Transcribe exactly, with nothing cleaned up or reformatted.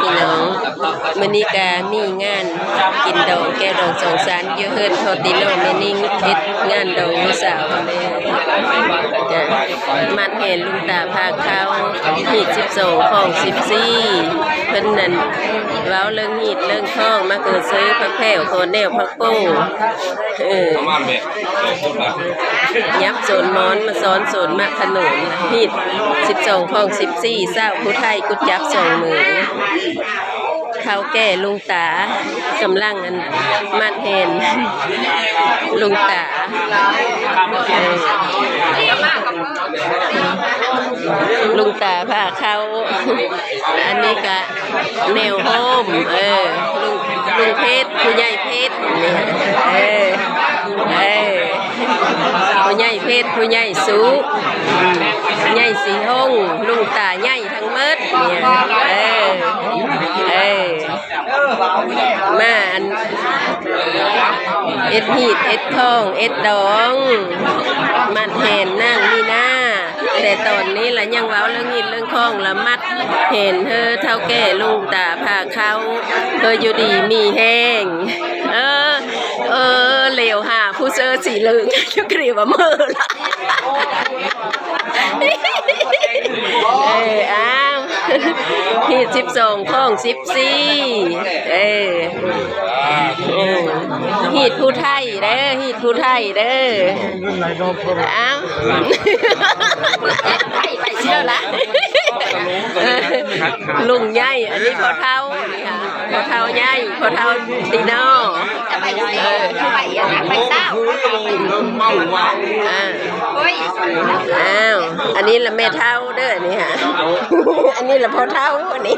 พี่น้อง มื้อนี้ก็มีงานกินดองแก้วดองสองสารอยู่เฮือนพ่อติโน่แม่นิ่ง เฮ็ดงานดองลูกสาวแม่ ก็มัดแห่นลุงตาพาเข้า ฮีตสิบสอง ของสิบสี่ เพิ่นนั่นเว้าเรื่องฮีตเรื่องคอง มาเกิดซื้อผักแพรว โคนแนว ผักโป้ เออ ประมาณแบบ ยับโซนมอนมาซ้อนโซนมะขนุน ฮีตสิบสอง ของสิบสี่ สาวผู้ไทยกุดจับสองมือ เฒ่าแก่ลุงตากำลังอันมัดแห่นลุงตา เออ ลุงตาพาเข้า อันนี้ก็แนวโฮม เออ ลุง ลุงเพชร ผู้ใหญ่เพชร นี่ เออ เออ ผู้ใหญ่เพชร ผู้ใหญ่สุ อืม ใหญ่สีหง ลุงตาใหญ่ทั้งหมด เนี่ย เออ เออ มาอัน เอ็ดฮีต เอ็ดคอง เอ็ดดอง มัดแห่นนางมีนา แต่ตอนนี้ละยังเว้าเรื่องฮีตเรื่องคอง ละมัดแห่นเฮอเฒ่าแก่ลุงตาพาเข้า เฮออยู่ดีมีแฮง เออ เออ เหลียวหาผู้เสื้อสีเหลือง จะกรีว่าเมื่อละ เออ อ้าว ฮีตสิบสอง ของสิบสี่ เออ เออ ฮีตผู้ไทยเด้อ ฮีตผู้ไทยเด้อ อ้าว ไปเชื่อละ ลุงใหญ่ อันนี้พ่อเฒ่า นี่ค่ะ พ่อเฒ่าใหญ่ พ่อเฒ่าติโน่ เออ ไปเศร้า อ่า อ้าว อันนี้ละแม่เฒ่าเด้อ นี่ค่ะ อันนี้ละพ่อเฒ่า อันนี้